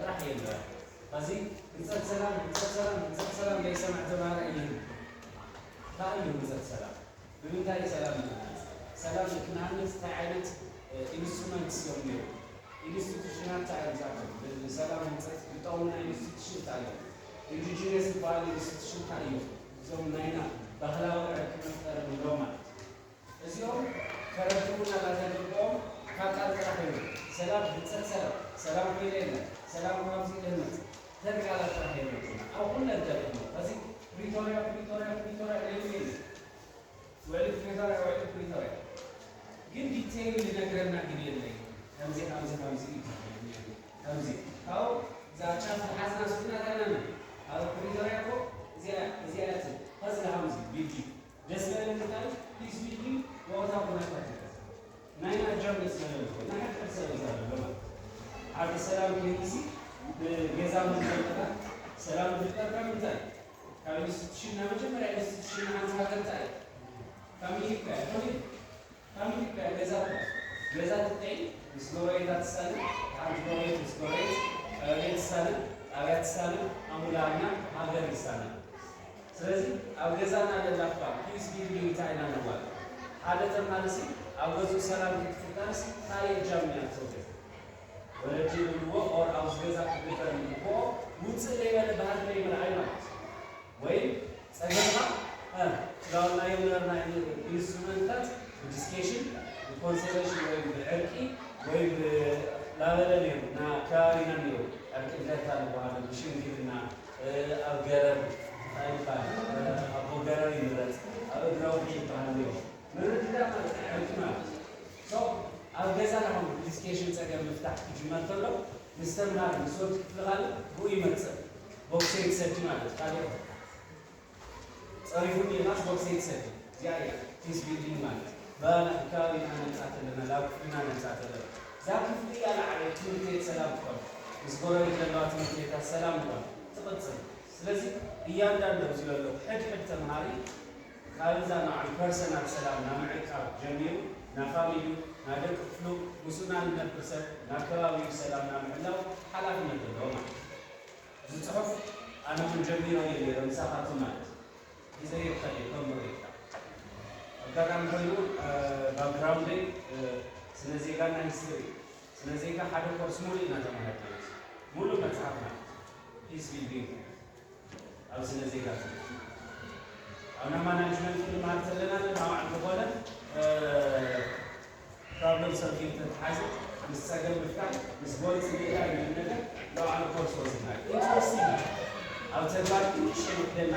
ጥራሕ የለን። ሕዚ ህንፀት ሰላም፣ ህንፀት ሰላም፣ ህንፀት ሰላም ዘይሰምዕ ተምሃራይ የለን። እንታይ እዩ ህንፀት ሰላም? ብምንታይ እዩ ሰላም ንህንፅ? ሰላም ክንሃንፅ እንታይ ዓይነት ኢንስትሩመንትስ እዮም ነይሩ? ኢንስቲቱሽናት እንታይ እዮም ዝኣተዉ? ንሰላም ህንፀት ዝጠቕሙና ኢንስቲቱሽን እንታይ እዮም? ኢንዲጂነስ ዝበሃል ኢንስቲቱሽን እንታይ እዮም? እዞም ናይና ባህላዊ ዕርቂ መፍጠሪ ንብሎም ማለት እዩ። እዚኦም ከረድኡና ዘገድኦም ካብ ቃል ጥራሕ እዮም። ሰላም ህንፀት ሰላም፣ ሰላም ኮይነ የለን፣ ሰላም ካብዚ ይደመፅ፣ ተን ቃላት ጥራሕ እዮም። ኣብ ኩለን ተጠቕሞ። ከዚ ፕሪቶርያ፣ ፕሪቶርያ፣ ፕሪቶርያ ለይሉ የለን። ውዕሊ ፕሪቶርያ፣ ውዕሊ ፕሪቶርያ። ግን ዲቴይል ዝነግረና ግን የለይ። ከምዚ፣ ከምዚ፣ ከምዚ እዩ። ከምዚ። ካብኡ እዛ ጫፍ ዝሓዝና ስኩና ታይና ነን። ኣብ ፕሪቶርያ እኮ እዚኣ፣ እዚኣ እያ ትብል። ከዚ ከምዚ ቢልዲንግ። ደስ ዝበለኒ እንታይ ፒስ ቢልዲንግ ወቕታ ኩነታት እዩ። ናይና ጃም ደስ ዝበለኒ እኮ። ንሓድሕድ ሰብ እዩ ዘሎ ማለት። ዓዲ ሰላም ከይድሲ ብገዛ ምንጠልጠላ ሰላም ዝፍጠር ካብ ምንታይ? ካብ ኢንስቲቱሽን፣ ናይ መጀመርያ ኢንስቲቱሽን ሓንቲ ሃገር እንታይ እዩ? ካብ ሚሊካ እዩ። ኮነ ካብ ሚሊካ እዩ። ገዛ እኮ። ገዛ ትጥዒ ምስ ጎረቤታ ትሳነ፣ ሓንቲ ጎረቤት ምስ ጎረቤት፣ ቀበሌ ትሳነ፣ ጣብያ ትሳነ፣ ኣሙላልና ሃገር ይሳነ። ስለዚ ኣብ ገዛና ዘላ እኳ ፒስ ቢልዲንግ እንታይ ኢና ነዋል? ሓደ ተምሃርሲ ኣብ ገዝኡ ሰላም ክትፍጠርሲ ካልእ እጃም ኢና ትወገድ። ወለዲ ይብልዎ ኦር ኣብዚ ገዛ ክግበር ይግብኦ ውፅእ ዘይበለ ባህሪ ናይ ምርኣይ ማለት እዩ። ወይ ፀገምካ እ፣ ስጋውናዮ ምነርና ኢንስትሩመንትታት ብዲስኬሽን፣ ብኮንሰሌሽን ወይ ብዕርቂ ወይ ብላበለ ነይሩ ና ከባቢና ነይሩ ዕርቂ ብለታ ዝበሃሉ ብሽምግልና እ፣ ኣብ ገረብ እንታይ ይባል እ፣ ኣቦ ገረብ ይምረፅ ኣብ እግረውሒ ይበሃል ነይሩ ምርድዳ ማለት ዕርቂ ማለት እዩ። So ኣብ ገዛ ናኹም ብዲስኬሽን ፀገም ምፍታሕ ክጅመር ከሎ ምስ ተምሃር ምስ ወዲ ክፍሊ ካልእ ብኡ ይመፅእ ቦክሰ ይትሰዲ ማለት ካልእ ፀሪፉኒ ኢልካ ቦክሰ ይትሰዲ እዚኣ እያ ፒስ ቢልዲንግ ማለት ባና ከባቢና ነምፃእ ኣለና ላብ ክፍልና ነምፃእ ኣለና እዛ ክፍሊ እያ ንዓየ ትምህርቲ ቤት ሰላም ትኾን ምስ ጎረቤት ዘለዋ ትምህርቲ ቤታት ሰላም ትኾን ትቕፅል ስለዚ እያንዳንዱ ኣብዚ ዘሎ ሕድሕድ ተምሃሪ ካብ እዛ ንባዕሉ ፐርሰናል ሰላም ናብ ምዕቃብ ጀሚሩ ናብ ፋሚሊኡ ናብ ደቂ ክፍሉ ምስኡ ናብ ዝነብር ሰብ ናብ ከባቢኡ ሰላም ናብ ምሕላው ሓላፍነት ኣለዎ ማለት እዩ። እዚ ፅሑፍ ኣነ እውን ጀሚረዮ ነይረ ምሳኻትኩም ማለት እዩ። ሒዘዮ ከድየ ከም ርእይታ ኣጋጣሚ ኮይኑ ባክግራውንደይ ስነ ዜጋና ሂስትሪ ስነ ዜጋ ሓደ ኮርስ ሙሉእ ኢና ተማሂርና ሙሉእ መፅሓፍና ፒስ ቢልዲንግ ኣብ ስነ ዜጋ ኣብ ናይ ማናጅመንት ክንመሃር ከለና ንባዕሉ ዝኾነ ፕሮብለም ሶልቪንግ ተተሓዘ ምስ ፀገም ምፍታሕ ምስ ጎል ፅግላ ይብል ነገር ንባዕሉ ኮርስ ወሲድና ኢንትረስቲንግ ኣብ ተግባር ትንሽ የመክደና